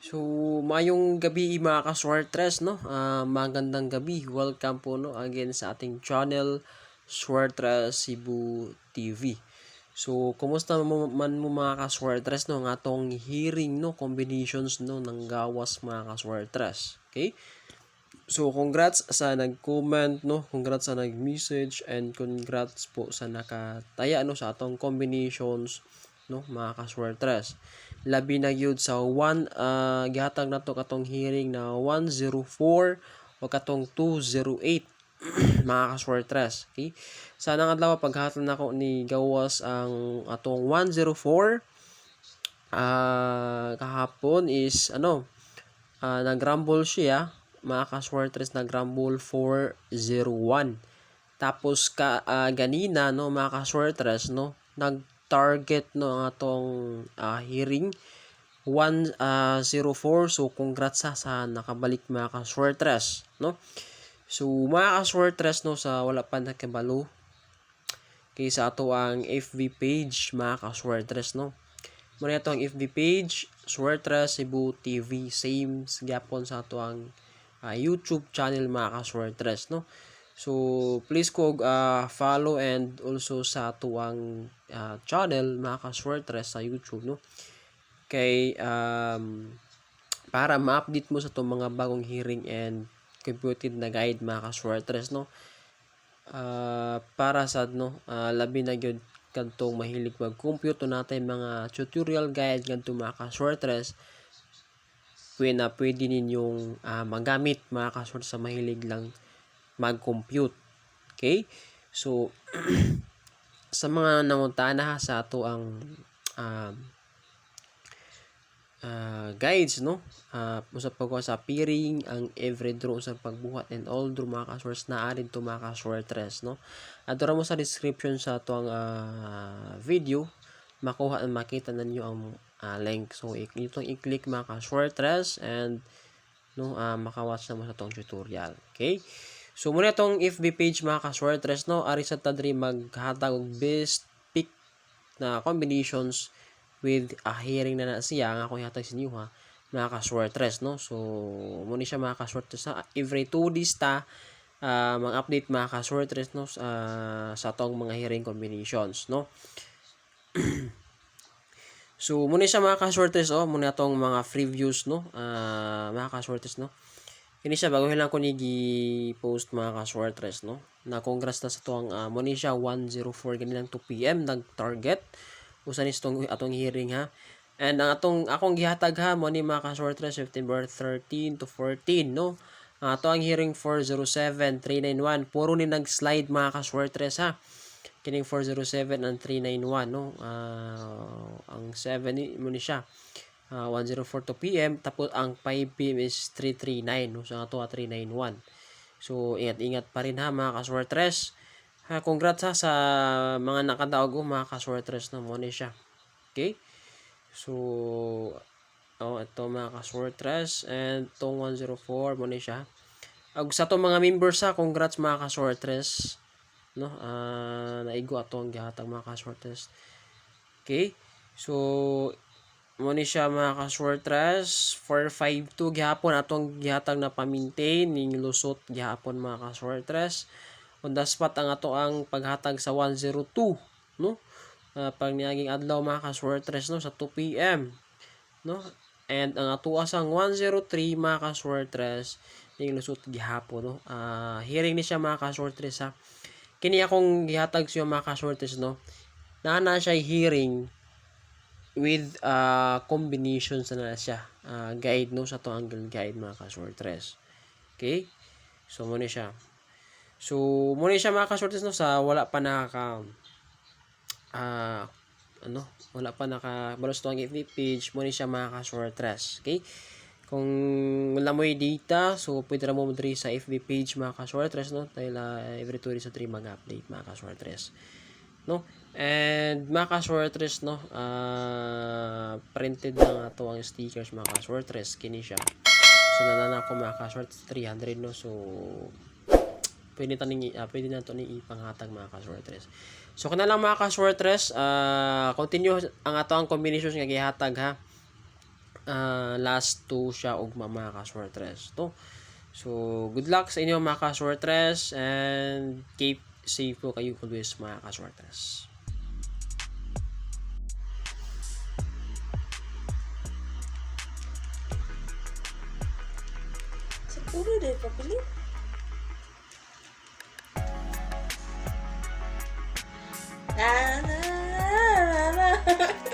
So, maayong gabi, mga kaswertres, no? Magandang gabi. Welcome po, no, again sa ating channel, Swertres Cebu TV. So, kumusta mo man mo, mga kaswertres, no, ang atong hearing, no, combinations, no, ng gawas, mga kaswertres. Okay? So, congrats sa nag-comment, no? Congrats sa nag-message and congrats po sa nakataya, no, sa atong combinations, no, mga kaswertres. Labi na gyud sa 1 gihatag nato katong hearing na 104 o katong 208, mga kaswertres. Okay? Sa nang adlaw, paghatag nako ni gawas ang atong 104 kahapon is ano, nagrumble siya, mga kaswertres, nagrumble 401. Tapos ka ganina, no, mga kaswertres, no, nag-target, no, ang atong hearing 104. So congrats sa nakabalik, mga kaswertres, no. So mga kaswertres, no, sa wala pa nakabalo kay sa ato ang FB page, mga kaswertres, no. Muna ato ang FB page, Swertres Cebu TV, same sa gyapon sa ato ang YouTube channel, mga kaswertres, no. So please ko follow and also sa ato ang channel, mga kaswertres, sa YouTube, no, kay para ma-update mo sa itong mga bagong hearing and computed na guide, mga kaswertres, no. Para sa, no, labi na gyud kadtong mahilig mag-compute natin mga tutorial guide kadtong, mga kaswertres, pwede na pwede ninyong magamit, mga kaswertres, sa mahilig lang mag-compute. Okay? So sa mga nangutana sa ato ang guides, no, usa pagkuha sa pairing, ang every draw sa pagbuhat and all draw, mga kaswertres, naa didto, mga kaswertres, no. Adto ra mo sa description sa atoang video, makuha at makita ninyo ang link. So itong i-click, mga kaswertres, and, no, maka-watch na mo sa atong tutorial. Okay? So muna itong FB page, mga kaswertres, no, ari sa ta diri maghatag og best pick na combinations with a hearing na na siya nga akong ihatag sa inyo ha, mga kaswertres, no. So muna siya, mga kaswertres, sa every 2 days ta mag-update, mga kaswertres, no, sa atong mga hearing combinations, no. So muna siya, mga kaswertres, oh, muna atong mga previews, no, mga kaswertres, no. Kini siya, bago lang ko ni gi-post, mga kaswertres, no. Na congrats na sa tuang muna siya 104 gani lang 2 PM nag-target usa ni itong atong hearing ha. And ang atong akong gihatag ha mo ni, mga kaswertres, September 13 to 14, no. Ang ato ang hearing 407 391, puro ni nag-slide, mga kaswertres, ha. Kining 407 and 391, no. Ang 7 ni mo ni siya 104 2 PM, tapos ang 5 PM is 339, no. So ang ato 391. So ingat-ingat pa rin ha, mga kaswertres. Ha, congrats ha sa mga nakadaog, oh, mga kaswertres, no, mo ni siya. Okay? So oh, ito, mga kaswertres, and itong 104 mo ni siya. Ug sa atong mga members ha, congrats, mga kaswertres, no. Naigo ato ang gihatag, mga kaswertres. Okay? So mo ni siya, mga kaswertres, 452 gihapon atong gihatag na pa-maintain ning lusot gihapon, mga kaswertres. On the spot ang ato ang paghatag sa 102, no, pag niaging adlaw, mga kaswertres, no, sa 2 PM, no. And ang ato sang 103, mga kaswertres, ning lusot gihapon, no. Hearing ni siya, mga kaswertres, ha. Kini akong gihatag siya, mga kaswertres, no, naa na siya hearing with combinations na na siya guide, no, sa to angle guide, mga kaswertres. Okay? So mo ni siya. So mo ni siya, mga kaswertres, no, sa wala pa nakaka ano, wala pa nakabalo sa ang FB page, mo ni siya, mga kaswertres. Okay? Kung wala mo yung data, so pwede ra mo diri sa FB page, mga kaswertres, no, dahil every 2 days sa 3 mag-update, mga kaswertres, no. And mga kaswertres, no, printed na nga to ang stickers, mga kaswertres, kini siya. So nanana ko, mga kaswertres, 300, no. So pwede na to ni ipanghatag, mga kaswertres. So kana lang, mga kaswertres, continue ang ato ang combinations nga gihatag ha. Last two siya ugma, mga kaswertres, no? So, good luck sa inyo, mga kaswertres, and keep safe po kayo always, mga kaswertres. Sa puro dahil papili. Na na na na na.